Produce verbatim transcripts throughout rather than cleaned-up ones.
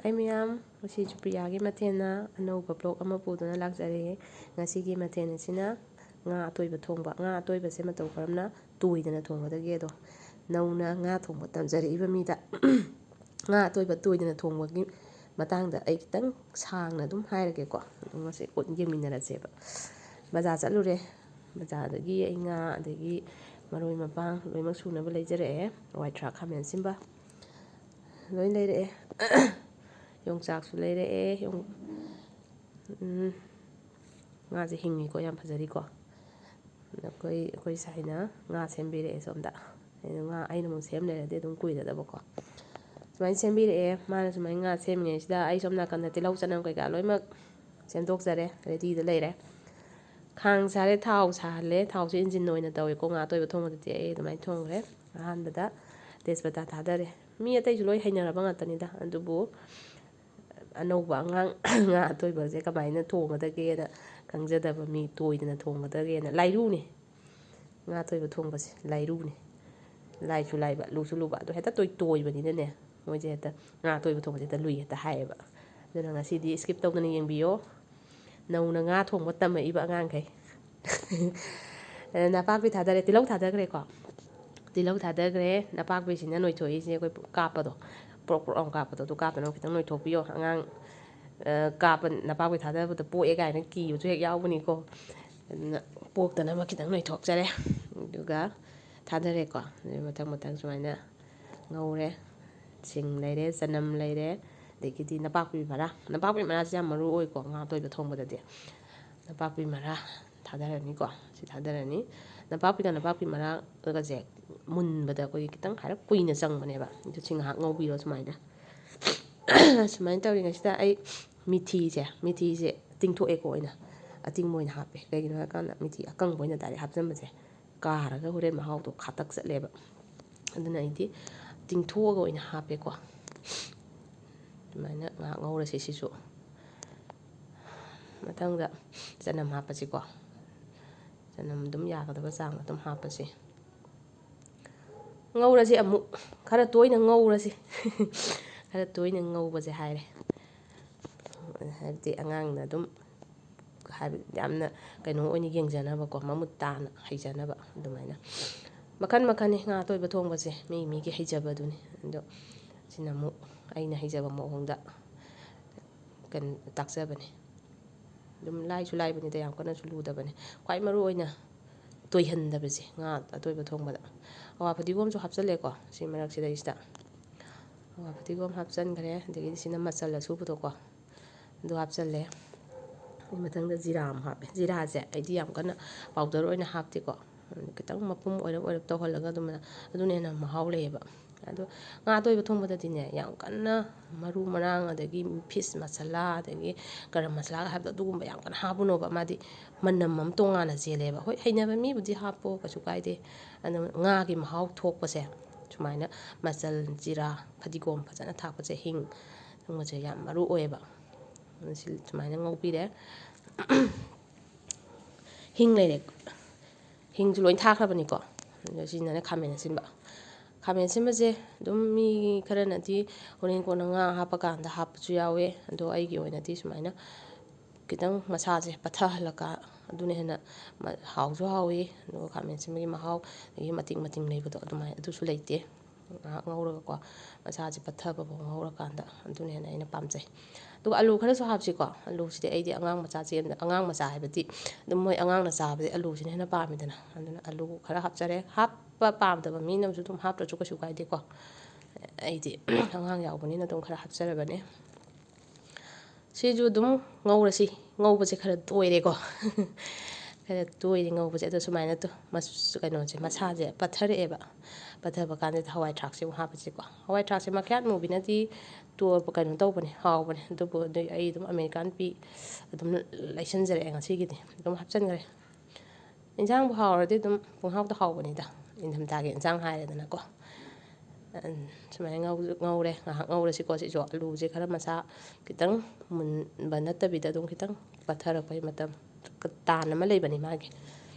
ꯍꯥꯏ ꯃꯌꯥꯝ, ꯉꯁꯤ ꯁꯨꯄ꯭ꯔꯤꯌꯥꯒꯤ ꯃꯊꯦꯜꯅ ꯑꯅꯧꯕ vlog ꯑꯃ ꯄꯨꯗꯨꯅ ꯂꯥꯛꯆꯔꯦ꯫ ꯉꯁꯤꯒꯤ ꯃꯊꯦꯜ ꯑꯁꯤꯅ ꯉꯥ ꯑꯇꯣꯏꯕ ꯊꯣꯡꯕ꯫ ꯉꯥ ꯑꯇꯣꯏꯕꯁꯦ ꯃꯇꯧ ꯀꯔꯝꯅ ꯇꯣꯏꯗꯅ ꯊꯣꯡꯒꯗꯒꯦꯗꯣ, ꯅꯧꯅ ꯉꯥ ꯊꯣꯡꯕ ꯇꯝꯖꯔꯛꯏꯕ ꯃꯤꯗ ꯉꯥ ꯑꯇꯣꯏꯕ ꯇꯣꯏꯗꯅ ꯊꯣꯡꯕꯒꯤ ꯃꯇꯥꯡꯗ ꯑꯩ ꯈꯤꯇꯪ ꯁꯥꯡꯅ ꯑꯗꯨꯝ ꯍꯥꯏꯔꯒꯦꯀꯣ꯫ ꯑꯗꯨꯝ ꯉꯁꯤ ꯎꯠ ꯌꯦꯡꯃꯤꯟꯅꯔꯁꯦꯕ꯫ ꯕꯖꯥꯔ ꯆꯠꯂꯨꯔꯦ꯫ ꯕꯖꯥꯔꯗꯒꯤ ꯑꯩ ꯉꯥ, ꯑꯗꯒꯤ ꯃꯔꯣꯏ ꯃꯄꯥꯡ ꯂꯣꯏꯅꯃꯛ ꯁꯨꯅꯕ ꯂꯩꯖꯔꯛꯑꯦ꯫ ꯍꯋꯥꯏ ꯊ꯭ꯔꯥꯛ, ꯈꯥꯃꯦꯟ ꯑꯁꯤꯟꯕ ꯂꯣꯏ ꯂꯩꯔꯛꯑꯦ꯫ ꯌꯣꯡꯆꯥꯛꯁꯨ ꯂꯩꯔꯛꯑꯦ꯫ ꯌꯣꯡ-, ꯎꯝ, ꯉꯥꯁꯦ ꯍꯤꯡꯉꯤꯀꯣ, ꯌꯥꯝ ꯐꯖꯔꯤꯀꯣ꯫ ꯑꯩꯈꯣꯏ, ꯑꯩꯈꯣꯏ ꯁꯥꯏꯅ ꯉꯥ ꯁꯦꯝꯕꯤꯔꯛꯑꯦ ꯁꯣꯝꯗ꯫ ꯑꯩꯅ ꯉꯥ, ꯑꯩꯅ ꯑꯃꯨꯛ ꯁꯦꯝ ꯂꯩꯔꯗꯤ ꯑꯗꯨꯝ ꯀꯨꯏꯔꯗꯕꯀꯣ꯫ ꯁꯨꯃꯥꯏꯅ ꯁꯦꯝꯕꯤꯔꯛꯑꯦ꯫ ꯃꯥꯅ ꯁꯨꯃꯥꯏꯅ ꯉꯥ ꯁꯦꯝꯃꯤꯉꯩꯁꯤꯗ ꯑꯩ ꯁꯣꯝ ꯅꯥꯀꯟꯗ ꯇꯤꯜꯍꯧ ꯆꯅꯝ ꯀꯩꯀꯥ ꯂꯣꯏꯅꯃꯛ ꯁꯦꯝꯗꯣꯛꯆꯔꯦ, readyꯗ ꯂꯩꯔꯦ꯫ ꯈꯥꯡ ꯁꯥꯔꯦ, ꯊꯥꯎ ꯁꯥꯍꯜꯂꯦ꯫ ꯊꯥꯎꯁꯦ ꯏꯟꯖꯤꯟ ꯑꯣꯏꯅ ꯇꯧꯋꯦꯀꯣ ꯉꯥ ꯑꯇꯣꯏꯕ ꯊꯣꯡꯕꯗꯗꯤ꯫ ꯑꯩ ꯑꯗꯨꯃꯥꯏꯅ ꯊꯣꯡꯈ꯭ꯔꯦ꯫ ꯑꯍꯥꯟꯕꯗ ꯇꯦꯖꯄꯇꯥ ꯊꯥꯗꯔꯦ꯫ ꯃꯤ ꯑꯇꯩꯁꯨ ꯂꯣꯏ ꯍꯩꯅꯔꯕ ꯉꯥꯛꯇꯅꯤꯗ, ꯑꯗꯨꯕꯨ ꯑꯅꯧꯕ ꯑꯉꯥꯡ ꯉꯥ ꯑꯇꯣꯏꯕꯁꯦ ꯀꯃꯥꯏꯅ ꯊꯣꯡꯒꯗꯒꯦꯅ ꯈꯪꯖꯗꯕ ꯃꯤ, ꯇꯣꯏꯗꯅ ꯊꯣꯡꯒꯗꯒꯦꯅ꯫ ꯂꯥꯏꯔꯨꯅꯦ꯫ ꯉꯥ ꯑꯇꯣꯏꯕ ꯊꯣꯡꯕꯁꯦ ꯂꯥꯏꯔꯨꯅꯦ꯫ ꯂꯥꯏꯁꯨ ꯂꯥꯏꯕ, ꯂꯨꯁꯨ ꯂꯨꯕ, ꯑꯗꯣ ꯍꯦꯛꯇ ꯇꯣꯏ-, ꯇꯣꯏꯕꯅꯤꯅꯅꯦ, ꯃꯣꯏꯁꯦ ꯍꯦꯛꯇ ꯉꯥ ꯑꯇꯣꯏꯕ ꯊꯣꯡꯕꯁꯦ ꯍꯦꯛꯇ ꯂꯨꯏ ꯍꯦꯛꯇ ꯍꯥꯏꯌꯦꯕ꯫ ꯑꯗꯨꯅ ꯉꯁꯤꯗꯤ skip ꯇꯧꯗꯅ ꯌꯦꯡꯕꯤꯌꯣ꯫ ꯅꯧꯅ ꯉꯥ ꯊꯣꯡꯕ ꯇꯝꯃꯛꯏꯕ ꯑꯉꯥꯡꯈꯩ꯫ ꯅꯄꯥꯛꯄꯤ ꯊꯥꯗꯔꯦ, ꯇꯤꯜꯍꯧ ꯊꯥꯗꯈ꯭ꯔꯦꯀꯣ꯫ ꯇꯤꯜꯍꯧ ꯊꯥꯗꯈ꯭ꯔꯦ꯫ ꯅꯄꯥꯛꯄꯤꯁꯤꯅ ꯅꯣꯏꯊꯣꯛꯏꯁꯦ ꯑꯩꯈꯣꯏ ꯀꯥꯞꯄꯗꯣ, ꯄ꯭ꯔꯣꯛ ꯄ꯭ꯔꯣꯛ ꯑꯃ ꯀꯥꯞꯄꯗꯣ, ꯑꯗꯨ ꯀꯥꯞꯇꯅꯕ ꯈꯤꯇꯪ ꯅꯣꯏꯊꯣꯛꯄꯤꯌꯣ꯫ ꯑꯉꯥꯡ, ꯑ, ꯀꯥꯞꯄ, ꯅꯄꯥꯛꯄꯤ ꯊꯥꯗꯕꯗ ꯄꯣꯛꯑꯦ ꯀꯥꯏꯅ ꯀꯤꯕꯁꯨ ꯍꯦꯛ ꯌꯥꯎꯕꯅꯤꯀꯣ꯫ ꯑꯗꯨꯅ ꯄꯣꯛꯇꯅꯕ ꯈꯤꯇꯪ ꯅꯣꯏꯊꯣꯛꯆꯔꯦ꯫ ꯑꯗꯨꯒ ꯊꯥꯗꯔꯦꯀꯣ꯫ ꯑꯗꯨ ꯃꯊꯪ ꯃꯊꯪ ꯁꯨꯃꯥꯏꯅ ꯉꯧꯔꯦ꯫ ꯁꯤꯡ ꯂꯩꯔꯦ, ꯆꯅꯝ ꯂꯩꯔꯦ, ꯑꯗꯒꯤꯗꯤ ꯅꯄꯥꯛꯄꯤ ꯃꯔꯥ꯫ ꯅꯄꯥꯛꯄꯤ ꯃꯔꯥꯁꯦ ꯌꯥꯝ ꯃꯔꯨ ꯑꯣꯏꯀꯣ ꯉꯥ ꯑꯇꯣꯏꯕ ꯊꯣꯡꯕꯗꯗꯤ꯫ ꯅꯄꯥꯛꯄꯤ ꯃꯔꯥ ꯊꯥꯗꯔꯅꯤꯀꯣ꯫ ꯁꯤ ꯊꯥꯗꯔꯅꯤ꯫ ꯅꯄꯥꯛꯄꯤꯒ ꯅꯄꯥꯛꯄꯤ ꯃꯔꯥꯒꯁꯦ ꯃꯨꯟꯕꯗ ꯑꯩꯈꯣꯏꯒꯤ ꯈꯤꯇꯪ ꯍꯥꯏꯔꯞ ꯀꯨꯏꯅ ꯆꯪꯕꯅꯦꯕ꯫ ꯑꯗꯨ ꯁꯤ ꯉꯥꯏꯍꯥꯛ ꯉꯧꯕꯤꯔꯣ ꯁꯨꯃꯥꯏꯅ꯫ ꯁꯨꯃꯥꯏꯅ ꯇꯧꯔꯤꯉꯩꯁꯤꯗ ꯑꯩ ꯃꯤꯊꯤꯁꯦ, ꯃꯤꯊꯤꯁꯦ ꯇꯤꯡꯊꯣꯛꯑꯦꯀꯣ ꯑꯩꯅ꯫ ꯑꯇꯤꯡꯕ ꯑꯣꯏꯅ ꯍꯥꯞꯄꯦ꯫ ꯀꯩꯒꯤꯅꯣ ꯍꯥꯏꯔꯀꯥꯟꯗ ꯃꯤꯊꯤ ꯑꯀꯪꯕ ꯑꯣꯏꯅ direct ꯍꯥꯞꯆꯟꯕꯁꯦ ꯀꯥꯔꯒ ꯍꯣꯔꯦꯟ ꯃꯍꯥꯎꯗꯣ ꯈꯥꯇꯛ ꯆꯠꯂꯦꯕ꯫ ꯑꯗꯨꯅ ꯑꯩꯗꯤ ꯇꯤꯡꯊꯣꯛꯑꯒ ꯑꯣꯏꯅ ꯍꯥꯞꯄꯦꯀꯣ꯫ ꯑꯗꯨꯃꯥꯏꯅ ꯉꯥꯏꯍꯥꯛ ꯉꯧꯔꯁꯤ ꯁꯤꯁꯨ꯫ ꯃꯊꯪꯗ ꯆꯅꯝ ꯍꯥꯞꯄꯁꯤꯀꯣ꯫ ꯆꯅꯝ ꯑꯗꯨꯝ ꯌꯥꯒꯗꯕ ꯆꯥꯡ ꯑꯗꯨꯝ ꯍꯥꯞꯄꯁꯤ꯫ ꯉꯧꯔꯁꯤ ꯑꯃꯨꯛ, ꯈꯔ ꯇꯣꯏꯅ ꯉꯧꯔꯁꯤ꯫ ꯈꯔ ꯇꯣꯏꯅ ꯉꯧꯕꯁꯦ ꯍꯥꯏꯔꯦ꯫ ꯍꯥꯏꯕꯗꯤ ꯑꯉꯥꯡꯅ ꯑꯗꯨꯝ, ꯍꯥꯏꯕꯗꯤ ꯌꯥꯝꯅ ꯀꯩꯅꯣ ꯑꯣꯏꯅ ꯌꯦꯡꯖꯅꯕꯀꯣ, ꯃꯃꯨꯠ ꯇꯥꯅ ꯍꯩꯖꯅꯕ ꯑꯗꯨꯃꯥꯏꯅ꯫ ꯃꯈꯟ ꯃꯈꯟꯅꯤ ꯉꯥ ꯑꯇꯣꯏꯕ ꯊꯣꯡꯕꯁꯦ, ꯃꯤ ꯃꯤꯒꯤ ꯍꯩꯖꯕꯗꯨꯅꯤ꯫ ꯑꯗꯣ ꯁꯤꯅ ꯑꯃꯨꯛ ꯑꯩꯅ ꯍꯩꯖꯕ ꯃꯑꯣꯡꯗ ꯀꯩꯅꯣ ꯇꯥꯛꯆꯕꯅꯤ꯫ ꯑꯗꯨꯝ ꯂꯥꯏꯁꯨ ꯂꯥꯏꯕꯅꯤꯗ, ꯌꯥꯝ ꯀꯟꯅꯁꯨ ꯂꯨꯗꯕꯅꯤ꯫ ꯈ꯭ꯋꯥꯏ ꯃꯔꯨ ꯑꯣꯏꯅ ꯇꯣꯏꯍꯟꯗꯕꯁꯦ ꯉꯥ ꯑꯇꯣꯏꯕ ꯊꯣꯡꯕꯗ꯫ ꯑꯋꯥ ꯐꯗꯤꯒꯣꯝꯁꯨ ꯍꯥꯞꯆꯜꯂꯦꯀꯣ ꯁꯤ ꯃꯔꯛꯁꯤꯗꯩꯁꯤꯗ꯫ ꯑꯋꯥ ꯐꯗꯤꯒꯣꯝ ꯍꯥꯞꯆꯟꯈ꯭ꯔꯦ, ꯑꯗꯒꯤꯗꯤ ꯁꯤꯅ ꯃꯆꯜ ꯑꯁꯨꯕꯗꯣꯀꯣ, ꯑꯗꯨ ꯍꯥꯞꯆꯜꯂꯦ꯫ ꯑꯗꯨ ꯃꯊꯪꯗ ꯖꯤꯔꯥ ꯑꯃꯨꯛ ꯍꯥꯞꯄꯦ꯫ ꯖꯤꯔꯥꯁꯦ ꯑꯩꯗꯤ ꯌꯥꯝ ꯀꯟꯅ ꯄꯥꯎꯗꯔ ꯑꯣꯏꯅ ꯍꯥꯞꯇꯦꯀꯣ, ꯈꯤꯇꯪ ꯃꯄꯨꯝ ꯑꯣꯏꯔꯞ ꯑꯣꯏꯔꯞ ꯇꯧꯍꯜꯂꯒ ꯑꯗꯨꯃꯥꯏꯅ, ꯑꯗꯨꯅ ꯍꯦꯟꯅ ꯃꯍꯥꯎ ꯂꯩꯌꯦꯕ꯫ ꯑꯗꯣ ꯉꯥ ꯑꯇꯣꯏꯕ ꯊꯣꯡꯕꯗꯗꯤꯅꯦ, ꯌꯥꯝ ꯀꯟꯅ ꯃꯔꯨ ꯃꯔꯥꯡ, ꯑꯗꯒꯤ ꯐꯤꯁ ꯃꯁꯥꯂꯥ, ꯑꯗꯒꯤ ꯒꯔꯝ ꯃꯁꯥꯂꯥꯒ ꯍꯥꯏꯕꯗꯣ, ꯑꯗꯨꯒꯨꯝꯕ ꯌꯥꯝ ꯀꯟꯅ ꯍꯥꯞꯄꯨꯅꯣꯕ꯫ ꯃꯥꯗꯤ ꯃꯅꯝ ꯑꯃ ꯇꯣꯉꯥꯟꯅ ꯆꯦꯜꯂꯦꯕ꯫ ꯍꯣꯏ, ꯍꯩꯅꯕ ꯃꯤꯕꯨꯗꯤ ꯍꯥꯞꯄꯣ, ꯀꯩꯁꯨ ꯀꯥꯏꯗꯦ꯫ ꯑꯗꯣ ꯉꯥꯒꯤ ꯃꯍꯥꯎ ꯊꯣꯛꯄꯁꯦ ꯁꯨꯃꯥꯏꯅ ꯃꯆꯜ, ꯖꯤꯔꯥ, ꯐꯗꯤꯒꯣꯝ ꯐꯖꯅ ꯊꯥꯛꯄꯁꯦ, ꯍꯤꯡ ꯁꯨꯝꯕꯁꯦ ꯌꯥꯝ ꯃꯔꯨ ꯑꯣꯏꯌꯦꯕ꯫ ꯁꯤ ꯁꯨꯃꯥꯏꯅ ꯉꯧꯕꯤꯔꯦ꯫ ꯍꯤꯡ ꯂꯩꯔꯦ, ꯍꯤꯡꯁꯨ ꯂꯣꯏ ꯊꯥꯈ꯭ꯔꯕꯅꯤꯀꯣ꯫ ꯑꯗꯣ ꯁꯤꯅꯅꯦ ꯈꯥꯃꯦꯟ ꯑꯁꯤꯟꯕ꯫ ꯈꯥꯃꯦꯟ ꯑꯁꯤꯟꯕꯁꯦ ꯑꯗꯨꯝ ꯃꯤ ꯈꯔꯅꯗꯤ ꯍꯣꯔꯦꯟ ꯀꯣꯟꯅ ꯉꯥ ꯍꯥꯞꯄꯀꯥꯟꯗ ꯍꯥꯞꯄꯁꯨ ꯌꯥꯎꯋꯦ, ꯑꯗꯣ ꯑꯩꯒꯤ ꯑꯣꯏꯅꯗꯤ ꯁꯨꯃꯥꯏꯅ ꯈꯤꯇꯪ ꯃꯁꯥꯁꯦ ꯄꯠꯊꯍꯜꯂꯒ, ꯑꯗꯨꯅ ꯍꯦꯟꯅ ꯃ-, ꯍꯥꯎꯁꯨ ꯍꯥꯎꯋꯤ꯫ ꯑꯗꯨꯒ ꯈꯥꯃꯦꯟ ꯑꯁꯤꯟꯕꯒꯤ ꯃꯍꯥꯎ, ꯑꯗꯒꯤ ꯃꯇꯤꯡ ꯃꯇꯤꯡ ꯂꯩꯕꯗꯣ, ꯑꯗꯨꯃꯥꯏꯅ, ꯑꯗꯨꯁꯨ ꯂꯩꯇꯦ꯫ ꯉꯥꯏꯍꯥꯛ ꯉꯧꯔꯒꯀꯣ, ꯃꯁꯥꯁꯦ ꯄꯠꯊꯕꯐꯥꯎ ꯉꯧꯔꯀꯥꯟꯗ, ꯑꯗꯨꯅ ꯍꯦꯟꯅ ꯑꯩꯅ ꯄꯥꯝꯖꯩ꯫ ꯑꯗꯨꯒ ꯑꯂꯨ ꯈꯔꯁꯨ ꯍꯥꯞꯁꯤꯀꯣ꯫ ꯑꯂꯨꯁꯤꯗꯤ ꯑꯩꯗꯤ ꯑꯉꯥꯡ ꯃꯆꯥ ꯆꯦꯟꯕ, ꯑꯉꯥꯡ ꯃꯆꯥ ꯍꯥꯏꯕꯗꯤ ꯑꯗꯨꯝ ꯃꯣꯏ ꯑꯉꯥꯡꯅ ꯆꯥꯕꯗꯤ ꯑꯂꯨꯁꯤꯅ ꯍꯦꯟꯅ ꯄꯥꯝꯃꯤꯗꯅ, ꯑꯗꯨꯅ ꯑꯂꯨ ꯈꯔ ꯍꯥꯞꯆꯔꯦ꯫ ꯍꯥꯞꯄ ꯄꯥꯝꯗꯕ ꯃꯤꯅꯁꯨ ꯑꯗꯨꯝ ꯍꯥꯞꯇ꯭ꯔꯁꯨ ꯀꯩꯁꯨ ꯀꯥꯏꯗꯦꯀꯣ꯫ ꯑꯩꯗꯤ ꯑꯉꯥꯡ ꯌꯥꯎꯕꯅꯤꯅ ꯑꯗꯨꯝ ꯈꯔ ꯍꯥꯞꯆꯔꯕꯅꯦ꯫ ꯁꯤꯁꯨ ꯑꯗꯨꯝ ꯉꯧꯔꯁꯤ꯫ ꯉꯧꯕꯁꯦ ꯈꯔ ꯇꯣꯏꯔꯦꯀꯣ꯫ ꯈꯔ ꯇꯣꯏꯔꯦ ꯉꯧꯕꯁꯦ꯫ ꯑꯗꯣ ꯁꯨꯃꯥꯏꯅ ꯇꯨ-, ꯃꯁ-, ꯀꯩꯅꯣꯁꯦ, ꯃꯁꯥꯁꯦ ꯄꯠꯊꯔꯛꯑꯦꯕ꯫ ꯄꯠꯊꯕ ꯀꯥꯟꯁꯤꯗ ꯍꯋꯥꯏ ꯊ꯭ꯔꯥꯛꯁꯦ ꯑꯃꯨꯛ ꯍꯥꯞꯄꯁꯤꯀꯣ꯫ ꯍꯋꯥꯏ ꯊ꯭ꯔꯥꯛꯁꯦ ꯃꯈ꯭ꯌꯥꯠ ꯃꯨꯕꯤꯅꯗꯤ ꯇꯣ-, ꯀꯩꯅꯣ ꯇꯧꯕꯅꯦ, ꯍꯥꯎꯕꯅꯦ꯫ ꯑꯗꯨꯕꯨ ꯑꯗꯨ ꯑꯩ ꯑꯗꯨꯝ ꯑꯃꯦꯔꯤꯀꯥꯟ ꯄꯤ ꯑꯗꯨꯝ ꯂꯩꯁꯟꯖꯔꯛꯑꯦ ꯉꯁꯤꯒꯤꯗꯤ꯫ ꯑꯗꯨꯝ ꯍꯥꯞꯆꯟꯈ꯭ꯔꯦ꯫ ꯏꯟꯁꯥꯡꯕꯨ ꯍꯥꯎꯔꯗꯤ ꯑꯗꯨꯝ ꯄꯨꯡꯍꯥꯎꯗ ꯍꯥꯎꯕꯅꯤꯗ, ꯏꯪꯊꯝꯊꯥꯒꯤ ꯏꯟꯁꯥꯡ ꯍꯥꯏꯔꯦꯗꯅꯀꯣ꯫ ꯁꯨꯃꯥꯏꯅ ꯉꯧ-, ꯉꯧꯔꯦ, ꯉꯥꯏꯍꯥꯛ ꯉꯧꯔꯁꯤꯀꯣ꯫ ꯁꯤꯁꯨ ꯑꯂꯨꯁꯦ ꯈꯔ ꯃꯁꯥ ꯈꯤꯇꯪ ꯃꯨꯟꯕ ꯅꯠꯇꯕꯤꯗ ꯑꯗꯨꯝ ꯈꯤꯇꯪ ꯄꯠꯊꯔꯛꯄꯒꯤ ꯃꯇꯝ, ꯇꯥꯟ ꯑꯃ ꯂꯩꯕꯅꯤ ꯃꯥꯒꯤ,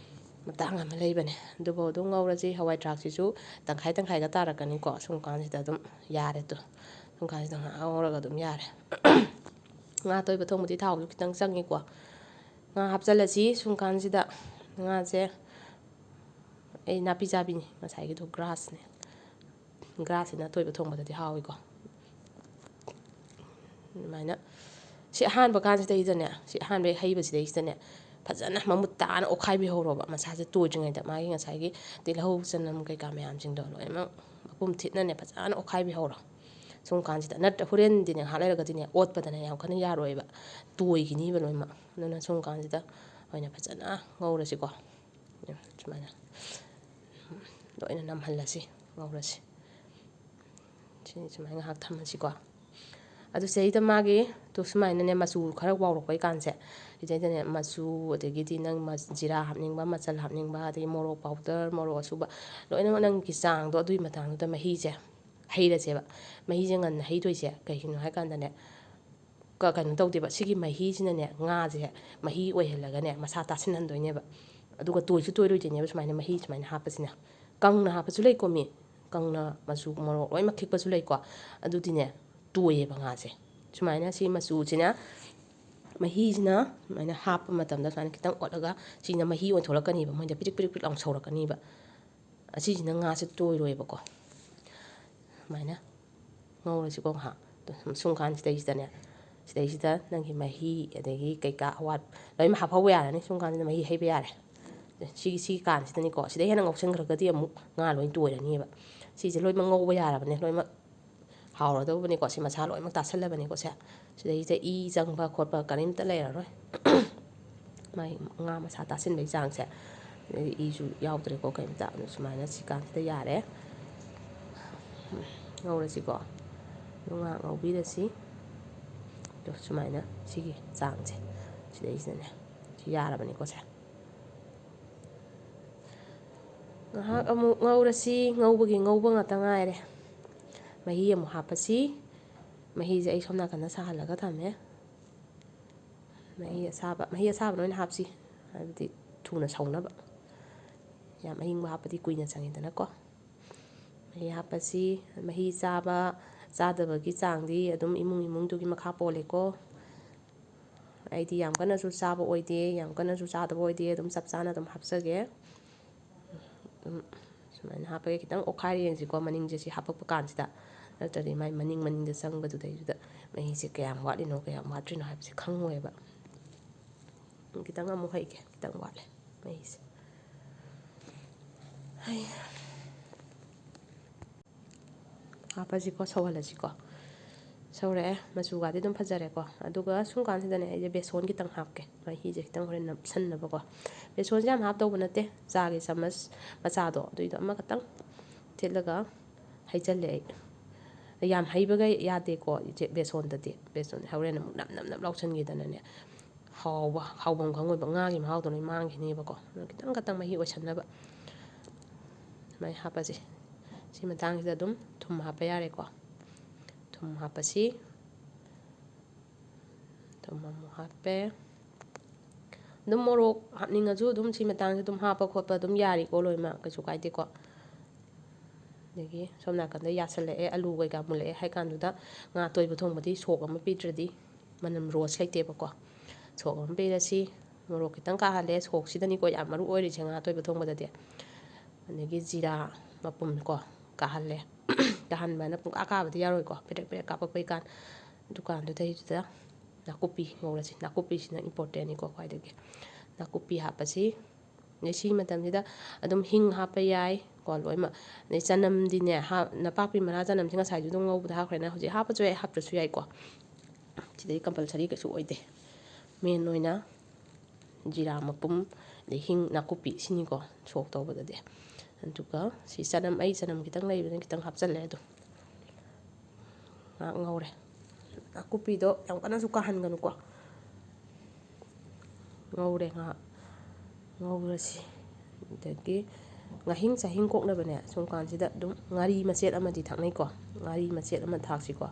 ꯃꯇꯥꯡ ꯑꯃ ꯂꯩꯕꯅꯦ꯫ ꯑꯗꯨꯐꯥꯎ ꯑꯗꯨꯝ ꯉꯧꯔꯁꯤ꯫ ꯍꯋꯥꯏ ꯊ꯭ꯔꯥꯛꯁꯤꯁꯨ ꯇꯪꯈꯥꯏ ꯇꯪꯈꯥꯏꯒ ꯇꯥꯔꯛꯀꯅꯤꯀꯣ꯫ ꯁꯨꯝ ꯀꯥꯟꯁꯤꯗ ꯑꯗꯨꯝ ꯌꯥꯔꯦ ꯇꯨ꯫ ꯁꯨꯝ ꯀꯥꯟꯁꯤꯗ ꯉꯥ ꯉꯧꯔꯒ ꯑꯗꯨꯝ ꯌꯥꯔꯦ꯫ ꯉꯥ ꯑꯇꯣꯏꯕ ꯊꯣꯡꯕꯗꯤ ꯊꯥꯎꯁꯨ ꯈꯤꯇꯪ ꯆꯪꯉꯤꯀꯣ꯫ ꯉꯥ ꯍꯥꯞꯆꯤꯜꯂꯁꯤ꯫ ꯁꯨꯝ ꯀꯥꯟꯁꯤꯗ ꯉꯥꯁꯦ ꯑꯩ ꯅꯥꯄꯤ ꯆꯥꯕꯤꯅꯤ, ꯉꯁꯥꯏꯒꯤꯗꯣ ꯒ꯭ꯔꯥꯁꯅꯦ꯫ ꯒ꯭ꯔꯥꯁꯁꯤꯅ ꯑꯇꯣꯏꯕ ꯊꯣꯡꯕꯗꯗꯤ ꯍꯥꯎꯏꯀꯣ꯫ ꯑꯗꯨꯃꯥꯏꯅ ꯁꯤ ꯑꯍꯥꯟꯕ ꯀꯥꯟꯁꯤꯗꯩꯗꯅꯦ, ꯁꯤ ꯑꯍꯥꯟꯕ ꯍꯩꯕꯁꯤꯗꯩꯁꯤꯗꯅꯦ, ꯐꯖꯅ ꯃꯃꯨꯠ ꯇꯥꯅ ꯑꯣꯠꯈꯥꯏꯕꯤꯍꯧꯔꯣꯕ꯫ ꯃꯁꯥꯁꯦ ꯇꯣꯏꯗ꯭ꯔꯤꯉꯩꯗ ꯃꯥꯒꯤ ꯉꯁꯥꯏꯒꯤ ꯇꯤꯜꯍꯧ ꯆꯅꯝ ꯀꯩꯀꯥ ꯃꯌꯥꯝꯁꯤꯡꯗꯣ ꯂꯣꯏꯅꯃꯛ ꯃꯄꯨꯝ ꯊꯤꯠꯅꯅꯦ ꯐꯖꯅ ꯑꯣꯠꯈꯥꯏꯕꯤꯍꯧꯔꯣ꯫ ꯁꯨꯝ ꯀꯥꯟꯁꯤꯗ ꯅꯠꯇ꯭ꯔ ꯍꯣꯔꯦꯟꯗꯤꯅꯦ ꯉꯥꯏꯍꯥꯛ ꯂꯩꯔꯒꯗꯤꯅꯦ ꯑꯣꯠꯄꯗꯅꯦ ꯌꯥꯝ ꯀꯟꯅ ꯌꯥꯔꯣꯏꯕ, ꯇꯣꯏꯈꯤꯅꯤꯕ ꯂꯣꯏꯅꯃꯛ꯫ ꯑꯗꯨꯅ ꯁꯨꯝ ꯀꯥꯟꯁꯤꯗ ꯑꯣꯏꯅ ꯐꯖꯅ ꯉꯧꯔꯁꯤꯀꯣ꯫ ꯁꯨꯃꯥꯏꯅ ꯂꯣꯏꯅ ꯅꯝꯍꯜꯂꯁꯤ, ꯉꯧꯔꯁꯤ꯫ ꯁꯤ ꯁꯨꯃꯥꯏꯅ ꯉꯥꯏꯍꯥꯛ ꯊꯝꯃꯁꯤꯀꯣ꯫ ꯑꯗꯨ ꯁꯤꯗꯩꯗ ꯃꯥꯒꯤ ꯇꯨ ꯁꯨꯃꯥꯏꯅꯅꯦ ꯃꯆꯨ ꯈꯔ ꯋꯥꯎꯔꯛꯄꯩ ꯀꯥꯟꯁꯦ, ꯁꯤꯗꯩꯗꯅꯦ ꯃꯆꯨ, ꯑꯗꯒꯤꯗꯤ ꯅꯪ ꯃ-, ꯖꯤꯔꯥ ꯍꯥꯞꯅꯤꯡꯕ, ꯃꯆꯜ ꯍꯥꯞꯅꯤꯡꯕ, ꯑꯗꯒꯤ ꯃꯣꯔꯣꯛ ꯄꯥꯎꯗꯔ, ꯃꯣꯔꯣꯛ ꯑꯁꯨꯕ, ꯂꯣꯏꯅꯃꯛ ꯅꯪꯒꯤ ꯆꯥꯡꯗꯣ ꯑꯗꯨꯒꯤ ꯃꯇꯥꯡꯗꯨꯗ ꯃꯍꯤꯁꯦ ꯍꯩꯔꯁꯦꯕ꯫ ꯃꯍꯤꯁꯦ ꯉꯟꯅ ꯍꯩꯗꯣꯏꯁꯦ ꯀꯩꯒꯤꯅꯣ ꯍꯥꯏ ꯀꯥꯟꯗꯅꯦ, ꯀ-, ꯀꯩꯅꯣ ꯇꯧꯗꯦꯕ꯫ ꯁꯤꯒꯤ ꯃꯍꯤꯁꯤꯅꯅꯦ ꯉꯥꯁꯦ ꯃꯍꯤ ꯑꯣꯏꯍꯜꯂꯒꯅꯦ ꯃꯁꯥ ꯇꯥꯁꯤꯟꯍꯟꯗꯣꯏꯅꯦꯕ꯫ ꯑꯗꯨꯒ ꯇꯣꯏꯁꯨ ꯇꯣꯏꯔꯣꯏꯗꯣꯏꯅꯦꯕ ꯁꯨꯃꯥꯏꯅ ꯃꯍꯤ ꯁꯨꯃꯥꯏꯅ ꯍꯥꯞꯄꯁꯤꯅ꯫ ꯀꯪꯅ ꯍꯥꯞꯄꯁꯨ ꯂꯩꯀꯣ ꯃꯤ, ꯀꯪꯅ ꯃꯆꯨ ꯃꯣꯔꯣꯛ ꯂꯣꯏꯅꯃꯛ ꯈꯤꯛꯄꯁꯨ ꯂꯩꯀꯣ꯫ ꯑꯗꯨꯗꯤꯅꯦ ꯇꯣꯏꯌꯦꯕ ꯉꯥꯁꯦ꯫ ꯁꯨꯃꯥꯏꯅ ꯁꯤ ꯃꯆꯨꯁꯤꯅ, ꯃꯍꯤꯁꯤꯅ ꯁꯨꯃꯥꯏꯅ ꯍꯥꯞꯄ ꯃꯇꯝꯗ ꯁꯨꯃꯥꯏꯅ ꯈꯤꯇꯪ ꯑꯣꯠꯂꯒ ꯁꯤꯅ ꯃꯍꯤ ꯑꯣꯟꯊꯣꯛꯂꯛꯀꯅꯤꯕ, ꯃꯣꯏꯗ ꯄꯤꯔꯤꯛ ꯄꯤꯔꯤꯛ ꯄꯤꯔꯤꯛ ꯂꯥꯎꯅ ꯁꯧꯔꯛꯀꯅꯤꯕ꯫ ꯑꯁꯤꯁꯤꯅ ꯉꯥꯁꯦ ꯇꯣꯏꯔꯣꯏꯕꯀꯣ꯫ ꯁꯨꯃꯥꯏꯅ ꯉꯧꯔꯁꯤꯀꯣ ꯉꯥꯏꯍꯥꯛ꯫ ꯁꯨꯝ ꯀꯥꯟꯁꯤꯗꯩꯁꯤꯗꯅꯦ, ꯁꯤꯗꯩꯁꯤꯗ ꯅꯪꯒꯤ ꯃꯍꯤ ꯑꯗꯒꯤ ꯀꯩꯀꯥ ꯑꯋꯥꯠ ꯂꯣꯏꯅꯃꯛ ꯍꯥꯞꯍꯧꯕ ꯌꯥꯔꯅꯤ꯫ ꯁꯨꯝ ꯀꯥꯟꯁꯤꯗ ꯃꯍꯤ ꯍꯩꯕ ꯌꯥꯔꯦ꯫ ꯁꯤꯒꯤ, ꯁꯤꯒꯤ ꯀꯥꯟꯁꯤꯗꯅꯤꯀꯣ, ꯁꯤꯗꯩ ꯍꯦꯟꯅ ꯉꯧꯁꯟꯈ꯭ꯔꯒꯗꯤ ꯑꯃꯨꯛ ꯉꯥ ꯂꯣꯏ ꯇꯣꯏꯔꯅꯤꯕ꯫ ꯁꯤꯁꯦ ꯂꯣꯏꯅꯃꯛ ꯉꯧꯕ ꯌꯥꯔꯕꯅꯦ, ꯂꯣꯏꯅꯃꯛ ꯍꯥꯎꯔꯗꯧꯕꯅꯤꯀꯣ꯫ ꯁꯤ ꯃꯁꯥ ꯂꯣꯏꯅꯃꯛ ꯇꯥꯁꯜꯂꯕꯅꯤꯀꯣ꯫ ꯁꯦ, ꯁꯤꯗꯩꯁꯤꯗ ꯏ ꯆꯪꯕ ꯈꯣꯠꯄ ꯀꯔꯤꯝꯇ ꯂꯩꯔꯔꯣꯏ꯫ ꯃꯥꯏ ꯉꯥ ꯃꯁꯥ ꯇꯥꯁꯤꯟꯕꯒꯤ ꯆꯥꯡꯁꯦ꯫ ꯑꯗꯩ ꯏꯁꯨ ꯌꯥꯎꯗ꯭ꯔꯦꯀꯣ ꯀꯩꯝꯇ꯫ ꯑꯗꯨ ꯁꯨꯃꯥꯏꯅ ꯁꯤ ꯀꯥꯟꯁꯤꯗ ꯌꯥꯔꯦ꯫ ꯉꯧꯔꯁꯤꯀꯣ꯫ ꯑꯗꯨ ꯉꯥꯏꯍꯥꯛ ꯉꯧꯕꯤꯔꯁꯤ꯫ ꯑꯗꯣ ꯁꯨꯃꯥꯏꯅ ꯁꯤꯒꯤ ꯆꯥꯡꯁꯦ ꯁꯤꯗꯩꯁꯤꯗꯅꯦ꯫ ꯁꯤ ꯌꯥꯔꯕꯅꯤꯀꯣ ꯁꯦ꯫ ꯉꯥꯏꯍꯥꯛ ꯑꯃꯨꯛ ꯉꯧꯔꯁꯤ꯫ ꯉꯧꯕꯒꯤ ꯉꯧꯕ ꯉꯥꯛꯇ ꯉꯥꯏꯔꯦ꯫ ꯃꯍꯤ ꯑꯃꯨꯛ ꯍꯥꯞꯄꯁꯤ꯫ ꯃꯍꯤꯁꯦ ꯑꯩ ꯁꯣꯝ ꯅꯥꯀꯟꯗ ꯁꯥꯍꯜꯂꯒ ꯊꯝꯃꯦ꯫ ꯃꯍꯤ ꯑꯁꯥꯕ, ꯃꯍꯤ ꯑꯁꯥꯕꯅ ꯑꯣꯏꯅ ꯍꯥꯞꯁꯤ, ꯍꯥꯏꯕꯗꯤ ꯊꯨꯅ ꯁꯧꯅꯕ꯫ ꯌꯥꯝ ꯑꯏꯪꯕ ꯍꯥꯞꯄꯗꯤ ꯀꯨꯏꯅ ꯆꯪꯉꯤꯗꯅꯀꯣ꯫ ꯃꯍꯤ ꯍꯥꯞꯄꯁꯤ꯫ ꯃꯍꯤ ꯆꯥꯕ ꯆꯥꯗꯕꯒꯤ ꯆꯥꯡꯗꯤ ꯑꯗꯨꯝ ꯏꯃꯨꯡ ꯏꯃꯨꯡꯗꯨꯒꯤ ꯃꯈꯥ ꯄꯣꯜꯂꯦꯀꯣ꯫ ꯑꯩꯗꯤ ꯌꯥꯝ ꯀꯟꯅꯁꯨ ꯆꯥꯕ ꯑꯣꯏꯗꯦ, ꯌꯥꯝ ꯀꯟꯅꯁꯨ ꯆꯥꯗꯕ ꯑꯣꯏꯗꯦ, ꯑꯗꯨꯝ ꯆꯞ ꯆꯥꯅ ꯑꯗꯨꯝ ꯍꯥꯞꯆꯒꯦ꯫ ꯑꯗꯨꯝ ꯁꯨꯃꯥꯏꯅ ꯍꯥꯞꯄꯒꯦ꯫ ꯈꯤꯇꯪ ꯑꯣꯠꯈꯥꯏꯔ ꯌꯦꯡꯁꯤꯀꯣ, ꯃꯅꯤꯡꯁꯦ ꯁꯤ ꯍꯥꯞꯄꯛꯄ ꯀꯥꯟꯁꯤꯗ, ꯅꯠꯇ꯭ꯔꯗꯤ ꯃꯥꯏ ꯃꯅꯤꯡ ꯃꯅꯤꯡꯗ ꯆꯪꯕꯗꯨꯗꯩꯗꯨꯗ ꯃꯍꯤꯁꯦ ꯀꯌꯥꯝ ꯋꯥꯠꯂꯤꯅꯣ ꯀꯌꯥꯝ ꯋꯥꯠꯇ꯭ꯔꯤꯅꯣ ꯍꯥꯏꯕꯁꯦ ꯈꯪꯉꯣꯏꯕ꯫ ꯈꯤꯇꯪ ꯑꯃꯨꯛ ꯍꯩꯒꯦ, ꯈꯤꯇꯪ ꯋꯥꯠꯂꯦ ꯃꯍꯤꯁꯦ꯫ ꯍꯩ꯫ ꯍꯥꯞꯄꯁꯤꯀꯣ, ꯁꯧꯍꯜꯂꯁꯤꯀꯣ꯫ ꯁꯧꯔꯛꯑꯦ, ꯃꯆꯨꯒꯗꯤ ꯑꯗꯨꯝ ꯐꯖꯔꯦꯀꯣ꯫ ꯑꯗꯨꯒ ꯁꯨꯝ ꯀꯥꯟꯁꯤꯗꯅꯦ, ꯑꯩꯁꯦ ꯕꯦꯁꯣꯟ ꯈꯤꯇꯪ ꯍꯥꯞꯀꯦ, ꯃꯍꯤꯁꯦ ꯈꯤꯇꯪ ꯍꯣꯔꯦꯟ ꯅꯞꯁꯟꯅꯕꯀꯣ꯫ ꯕꯦꯁꯣꯟꯁꯦ ꯌꯥꯝ ꯍꯥꯞꯇꯧꯕ ꯅꯠꯇꯦ, ꯆꯥꯒꯤ ꯆꯥꯃꯁ ꯃꯆꯥꯗꯣ, ꯑꯗꯨꯏꯗꯣ ꯑꯃꯈꯛꯇꯪ ꯊꯤꯠꯂꯒ ꯍꯩꯖꯜꯂꯦ ꯑꯩ꯫ ꯌꯥꯝ ꯍꯩꯕꯒ ꯌꯥꯗꯦꯀꯣ, ꯏꯆꯦ, ꯕꯦꯁꯣꯟꯗꯗꯤ꯫ ꯕꯦꯁꯣꯟ ꯍꯣꯔꯦꯟ ꯑꯃꯨꯛ ꯅꯞ ꯅꯞ ꯅꯞ ꯂꯥꯎꯁꯟꯈꯤꯗꯅꯅꯦ, ꯍꯥꯎꯕ, ꯍꯥꯎꯐꯝ ꯈꯪꯉꯣꯏꯕ, ꯉꯥꯒꯤ ꯃꯍꯥꯎꯗꯣ ꯂꯣꯏ ꯃꯥꯡꯈꯤꯅꯦꯕꯀꯣ꯫ ꯑꯗꯨꯅ ꯈꯤꯇꯪ ꯈꯛꯇꯪ ꯃꯍꯤ ꯑꯣꯏꯁꯟꯅꯕ ꯁꯨꯃꯥꯏꯅ ꯍꯥꯞꯄꯁꯦ꯫ ꯁꯤ ꯃꯇꯥꯡꯁꯤꯗ ꯑꯗꯨꯝ ꯊꯨꯝ ꯍꯥꯞꯄ ꯌꯥꯔꯦꯀꯣ꯫ ꯊꯨꯝ ꯍꯥꯞꯄꯁꯤ꯫ ꯊꯨꯝ ꯑꯃꯨꯛ ꯍꯥꯞꯄꯦ꯫ ꯑꯗꯨꯝ ꯃꯣꯔꯣꯛ ꯍꯥꯞꯅꯤꯡꯉꯁꯨ ꯑꯗꯨꯝ ꯁꯤ ꯃꯇꯥꯡꯁꯤ ꯑꯗꯨꯝ ꯍꯥꯞꯄ ꯈꯣꯠꯄ ꯑꯗꯨꯝ ꯌꯥꯔꯤꯀꯣ ꯂꯣꯏꯅꯃꯛ, ꯀꯩꯁꯨ ꯀꯥꯏꯗꯦꯀꯣ꯫ ꯑꯗꯒꯤ ꯁꯣꯝ ꯅꯥꯀꯟꯗ ꯌꯥꯁꯜꯂꯛꯑꯦ, ꯑꯂꯨ ꯀꯩꯀꯥ ꯃꯨꯜꯂꯛꯑꯦ ꯍꯥꯏ ꯀꯥꯟꯗꯨꯗ ꯉꯥ ꯑꯇꯣꯏꯕ ꯊꯣꯡꯕꯗꯤ ꯁꯣꯛ ꯑꯃ ꯄꯤꯗ꯭ꯔꯗꯤ ꯃꯅꯝ ꯔꯣꯁ ꯂꯩꯇꯦꯕꯀꯣ꯫ ꯁꯣꯛ ꯑꯃ ꯄꯤꯔꯁꯤ꯫ ꯃꯣꯔꯣꯛ ꯈꯤꯇꯪ ꯀꯥꯍꯜꯂꯦ, ꯁꯣꯛꯁꯤꯗꯅꯤꯀꯣ ꯌꯥꯝ ꯃꯔꯨ ꯑꯣꯏꯔꯤꯁꯦ ꯉꯥ ꯑꯇꯣꯏꯕ ꯊꯣꯡꯕꯗꯗꯤ꯫ ꯑꯗꯒꯤ ꯖꯤꯔꯥ ꯃꯄꯨꯝ ꯀꯣ ꯀꯥꯍꯜꯂꯦ꯫ ꯀꯥꯍꯟꯕꯅ ꯄꯨꯡꯀꯥ ꯀꯥꯕꯗꯤ ꯌꯥꯔꯣꯏꯀꯣ, ꯄꯦꯗ꯭ꯔꯦꯛ ꯄꯦꯗ꯭ꯔꯦꯛ ꯀꯥꯞꯄꯛꯄꯩ ꯀꯥꯟ꯫ ꯗꯨꯀꯥꯟꯗꯨꯗꯩꯗꯨꯗ ꯅꯥꯀꯨꯞꯄꯤ ꯉꯧꯔꯁꯤ꯫ ꯅꯥꯀꯨꯞꯄꯤꯁꯤꯅ importantꯅꯤꯀꯣ ꯈ꯭ꯋꯥꯏꯗꯒꯤ꯫ ꯅꯥꯀꯨꯞꯄꯤ ꯍꯥꯞꯄꯁꯤ꯫ ꯑꯗꯩ ꯁꯤ ꯃꯇꯝꯁꯤꯗ ꯑꯗꯨꯝ ꯍꯤꯡ ꯍꯥꯞꯄ ꯌꯥꯏ ꯀꯣ ꯂꯣꯏꯅꯃꯛ꯫ ꯑꯗꯩ ꯆꯅꯝꯗꯤꯅꯦ, ꯍꯥ-, ꯅꯄꯥꯛꯄꯤ ꯃꯅꯥ ꯆꯅꯝꯁꯤ ꯉꯁꯥꯏꯁꯨ ꯑꯗꯨꯝ ꯉꯧꯕꯗ ꯍꯥꯞꯈ꯭ꯔꯦꯅ, ꯍꯧꯖꯤꯛ ꯍꯥꯞꯄꯁꯨ ꯌꯥꯏ, ꯍꯥꯞꯇ꯭ꯔꯁꯨ ꯌꯥꯏꯀꯣ꯫ ꯁꯤꯗꯩ compulsory ꯀꯩꯁꯨ ꯑꯣꯏꯗꯦ꯫ Main ꯑꯣꯏꯅ ꯖꯤꯔꯥ ꯃꯄꯨꯝ, ꯑꯗꯩ ꯍꯤꯡ, ꯅꯥꯀꯨꯞꯄꯤ, ꯁꯤꯅꯤꯀꯣ ꯁꯣꯛ ꯇꯧꯕꯗꯗꯤ꯫ ꯑꯗꯨꯒ ꯁꯤ ꯆꯅꯝ, ꯑꯩ ꯆꯅꯝ ꯈꯤꯇꯪ ꯂꯩꯕꯅꯤꯅ ꯈꯤꯇꯪ ꯍꯥꯞꯆꯜꯂꯦ꯫ ꯑꯗꯨꯝ ꯉꯥꯏꯍꯥꯛ ꯉꯧꯔꯦ꯫ ꯅꯥꯀꯨꯞꯄꯤꯗꯣ ꯌꯥꯝ ꯀꯟꯅꯁꯨ ꯀꯥꯍꯟꯒꯅꯨꯀꯣ꯫ ꯉꯧꯔꯦ ꯉꯥꯏꯍꯥꯛ꯫ ꯉꯧꯔꯁꯤ꯫ ꯑꯗꯒꯤ ꯉꯥꯍꯤꯡ ꯆꯥꯍꯤꯡ ꯀꯣꯛꯅꯕꯅꯦ, ꯁꯨꯝ ꯀꯥꯟꯁꯤꯗ ꯑꯗꯨꯝ ꯉꯥꯔꯤ ꯃꯆꯦꯠ ꯑꯃꯗꯤ ꯊꯥꯛꯅꯩꯀꯣ꯫ ꯉꯥꯔꯤ ꯃꯆꯦꯠ ꯑꯃ ꯊꯥꯛꯁꯤꯀꯣ,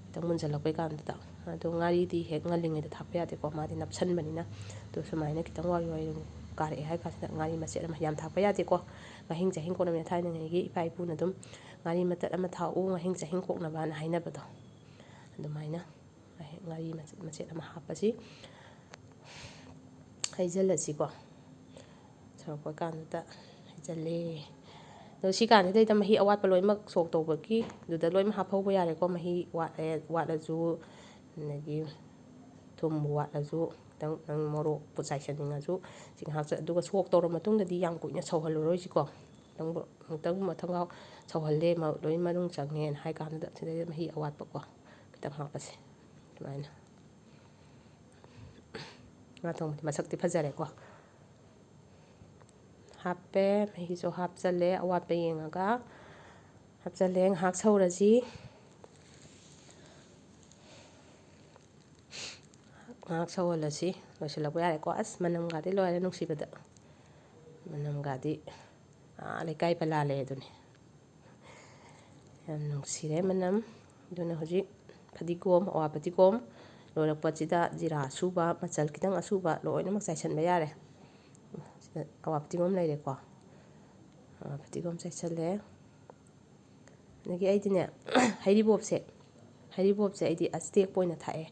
ꯈꯤꯇꯪ ꯃꯨꯟꯖꯜꯂꯛꯄꯩ ꯀꯥꯟꯗꯨꯗ꯫ ꯑꯗꯣ ꯉꯥꯔꯤꯗꯤ ꯍꯦꯛ ꯉꯜꯂꯤꯉꯩꯗ ꯊꯥꯛꯄ ꯌꯥꯗꯦꯀꯣ, ꯃꯥꯗꯤ ꯅꯞꯁꯟꯕꯅꯤꯅ꯫ ꯑꯗꯣ ꯁꯨꯃꯥꯏꯅ ꯈꯤꯇꯪ ꯋꯥꯔꯤ ꯋꯥꯔꯤ ꯑꯗꯨꯝ ꯀꯥꯔꯛꯑꯦ ꯍꯥꯏ ꯀꯥꯟꯁꯤꯗ ꯉꯥꯔꯤ ꯃꯆꯦꯠ ꯑꯃ, ꯌꯥꯝ ꯊꯥꯛꯄ ꯌꯥꯗꯦꯀꯣ꯫ ꯉꯥꯍꯤꯡ ꯆꯥꯍꯤꯡ ꯀꯣꯛꯅꯕꯅꯤꯅ ꯊꯥꯏꯅꯉꯩꯒꯤ ꯏꯄꯥ ꯏꯄꯨꯅ ꯑꯗꯨꯝ ꯉꯥꯔꯤ ꯃꯇꯠ ꯑꯃ ꯊꯥꯛꯎ, ꯉꯥꯍꯤꯡ ꯆꯥꯍꯤꯡ ꯀꯣꯛꯅꯕꯅ ꯍꯥꯏꯅꯕꯗꯣ, ꯑꯗꯨꯃꯥꯏꯅ ꯉꯥꯍꯤꯡ-, ꯉꯥꯔꯤ ꯃꯆꯦꯠ ꯃꯆꯦꯠ ꯑꯃ ꯍꯥꯞꯄꯁꯤ꯫ ꯍꯩꯖꯤꯜꯂꯁꯤꯀꯣ꯫ ꯁꯧꯔꯛꯄ ꯀꯥꯟꯗꯨꯗ ꯍꯩꯖꯤꯜꯂꯦ꯫ ꯑꯗꯣ ꯁꯤ ꯀꯥꯟꯁꯤꯗꯩꯗ ꯃꯍꯤ ꯑꯋꯥꯠꯄ ꯂꯣꯏꯅꯃꯛ ꯁꯣꯛ ꯇꯧꯕꯒꯤ ꯑꯗꯨꯗ ꯂꯣꯏꯅꯃꯛ ꯍꯥꯞꯍꯧꯕ ꯌꯥꯔꯦꯀꯣ꯫ ꯃꯍꯤ ꯋꯥꯠꯂꯦ, ꯋꯥꯠꯂꯁꯨ, ꯑꯗꯒꯤ ꯊꯨꯝꯕꯨ ꯋꯥꯠꯂꯁꯨ, ꯈꯤꯇꯪ ꯅꯪ ꯃꯣꯔꯣꯛꯄꯨ ꯆꯥꯏꯁꯟꯅꯤꯡꯉꯁꯨ, ꯁꯤ ꯉꯥꯏꯍꯥꯛ ꯆ-, ꯑꯗꯨꯒ ꯁꯣꯛ ꯇꯧꯔ ꯃꯇꯨꯡꯗꯗꯤ ꯌꯥꯝ ꯀꯨꯏꯅ ꯁꯧꯍꯜꯂꯔꯣꯏꯁꯤꯀꯣ꯫ ꯈꯤꯇꯪ, ꯈꯤꯇꯪ ꯃꯊꯪꯒꯥꯎ ꯁꯧꯍꯜꯂꯦ, ꯃ-, ꯂꯣꯏ ꯃꯅꯨꯡ ꯆꯪꯉꯦꯅ ꯍꯥꯏ ꯀꯥꯟꯗꯨꯗ ꯁꯤꯗꯩꯗ ꯃꯍꯤ ꯑꯋꯥꯠꯄꯀꯣ ꯈꯤꯇꯪ ꯍꯥꯞꯄꯁꯦ꯫ ꯑꯗꯨꯃꯥꯏꯅ ꯉꯥ ꯊꯣꯡꯕꯗꯤ ꯃꯁꯛꯇꯤ ꯐꯖꯔꯦꯀꯣ꯫ ꯍꯥꯞꯄꯦ, ꯃꯍꯤꯁꯨ ꯍꯥꯞꯆꯜꯂꯦ, ꯑꯋꯥꯠꯄ ꯌꯦꯡꯉꯒ ꯍꯥꯞꯆꯜꯂꯦ꯫ ꯉꯥꯏꯍꯥꯛ ꯁꯧꯔꯁꯤ꯫ ꯉꯥꯏꯍꯥꯛ ꯁꯧꯍꯜꯂꯁꯤ꯫ ꯂꯣꯏꯁꯤꯜꯂꯛꯄ ꯌꯥꯔꯦꯀꯣ꯫ ꯑꯁ, ꯃꯅꯝꯒꯗꯤ ꯂꯣꯏꯔꯦ ꯅꯨꯡꯁꯤꯕꯗ꯫ ꯃꯅꯝꯒꯗꯤ, ꯑꯥ, ꯂꯩꯀꯥꯏ ꯄꯜꯂꯥꯜꯂꯦ ꯑꯗꯨꯅꯤ꯫ ꯌꯥꯝ ꯅꯨꯡꯁꯤꯔꯦ ꯃꯅꯝ꯫ ꯑꯗꯨꯅ ꯍꯧꯖꯤꯛ ꯐꯗꯤꯒꯣꯝ, ꯑꯋꯥ ꯐꯗꯤꯒꯣꯝ, ꯂꯣꯏꯔꯛꯄꯁꯤꯗ ꯖꯤꯔꯥ ꯑꯁꯨꯕ, ꯃꯆꯜ ꯈꯤꯇꯪ ꯑꯁꯨꯕ ꯂꯣꯏꯅꯃꯛ ꯆꯥꯏꯁꯤꯟꯕ ꯌꯥꯔꯦ꯫ ꯁꯤꯗ ꯑꯋꯥ ꯐꯗꯤꯒꯣꯝ ꯂꯩꯔꯦꯀꯣ꯫ ꯑꯋꯥ ꯐꯗꯤꯒꯣꯝ ꯆꯥꯏꯁꯤꯜꯂꯦ꯫ ꯑꯗꯒꯤ ꯑꯩꯗꯤꯅꯦ, ꯍꯩꯔꯤꯕꯣꯞꯁꯦ, ꯍꯩꯔꯤꯕꯣꯞꯁꯦ ꯑꯩꯗꯤ ꯑꯇꯦꯛꯄ ꯑꯣꯏꯅ ꯊꯥꯛꯑꯦ꯫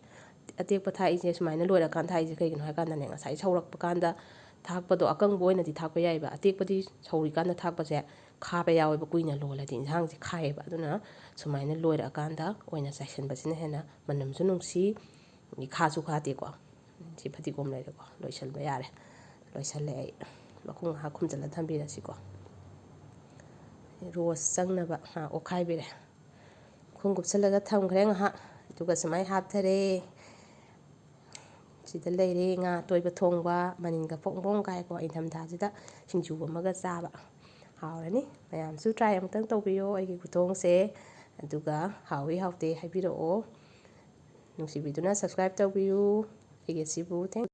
ꯑꯇꯦꯛꯄ ꯊꯥꯛꯏꯁꯦ, ꯁꯨꯃꯥꯏꯅ ꯂꯣꯏꯔꯀꯥꯟꯗ ꯊꯥꯛꯏꯁꯦ ꯀꯩꯒꯤꯅꯣ ꯍꯥꯏ ꯀꯥꯟꯗꯅꯦ, ꯉꯁꯥꯏ ꯁꯧꯔꯛꯄ ꯀꯥꯟꯗ ꯊꯥꯛꯄꯗꯣ ꯑꯀꯪꯕ ꯑꯣꯏꯅꯗꯤ ꯊꯥꯛꯄ ꯌꯥꯏꯑꯕ꯫ ꯑꯇꯦꯛꯄꯗꯤ ꯁꯧꯔꯤꯀꯥꯟꯗ ꯊꯥꯛꯄꯁꯦ ꯈꯥꯕ ꯌꯥꯎꯋꯦꯕ, ꯀꯨꯏꯅ ꯂꯣꯜꯂꯗꯤ ꯏꯟꯁꯥꯡꯁꯦ ꯈꯥꯏꯌꯦꯕ꯫ ꯑꯗꯨꯅ ꯁꯨꯃꯥꯏꯅ ꯂꯣꯏꯔꯛꯑꯀꯥꯟꯗ ꯑꯣꯏꯅ ꯆꯥꯏꯁꯤꯟꯕꯁꯤꯅ ꯍꯦꯟꯅ ꯃꯅꯝꯁꯨ ꯅꯨꯡꯁꯤ, ꯈꯥꯁꯨ ꯈꯥꯗꯦꯀꯣ꯫ ꯁꯤ ꯐꯗꯤꯒꯣꯝ ꯂꯩꯔꯦꯀꯣ, ꯂꯣꯏꯁꯤꯟꯕ ꯌꯥꯔꯦ꯫ ꯂꯣꯏꯁꯤꯜꯂꯦ ꯑꯩ꯫ ꯃꯈꯨꯝ ꯉꯥꯏꯍꯥꯛ ꯈꯨꯝꯖꯤꯜꯂ ꯊꯝꯕꯤꯔꯁꯤꯀꯣ꯫ ꯔꯣꯁ ꯆꯪꯅꯕ ꯉꯥꯏꯍꯥꯛ ꯑꯣꯠꯈꯥꯏꯕꯤꯔꯦ꯫ ꯃꯈꯨꯝ ꯀꯨꯞꯁꯜꯂꯒ ꯊꯝꯈ꯭ꯔꯦ ꯉꯥꯏꯍꯥꯛ꯫ ꯑꯗꯨꯒ ꯁꯨꯃꯥꯏꯅ ꯍꯥꯞꯊꯔꯦ꯫ ꯁꯤꯗ ꯂꯩꯔꯦ ꯉꯥ ꯑꯇꯣꯏꯕ ꯊꯣꯡꯕ, ꯃꯅꯤꯟꯒ ꯐꯣꯡ ꯐꯣꯡ ꯀꯥꯏꯀꯣ, ꯏꯪꯊꯝꯊꯥꯁꯤꯗ ꯁꯤꯡꯖꯨ ꯑꯃꯒ ꯆꯥꯕ ꯍꯥꯎꯔꯅꯤ꯫ ꯃꯌꯥꯝꯁꯨ try ꯑꯃꯨꯛꯇꯪ ꯇꯧꯕꯤꯌꯣ ꯑꯩꯒꯤ ꯈꯨꯊꯣꯡꯁꯦ꯫ ꯑꯗꯨꯒ ꯍꯥꯎꯏ ꯍꯥꯎꯇꯦ ꯍꯥꯏꯕꯤꯔꯛꯑꯣ꯫ ꯅꯨꯡꯁꯤꯕꯤꯗꯨꯅ subscribe ꯇꯧꯕꯤꯌꯨ ꯑꯩꯒꯤ ꯑꯁꯤꯕꯨ꯫ Thank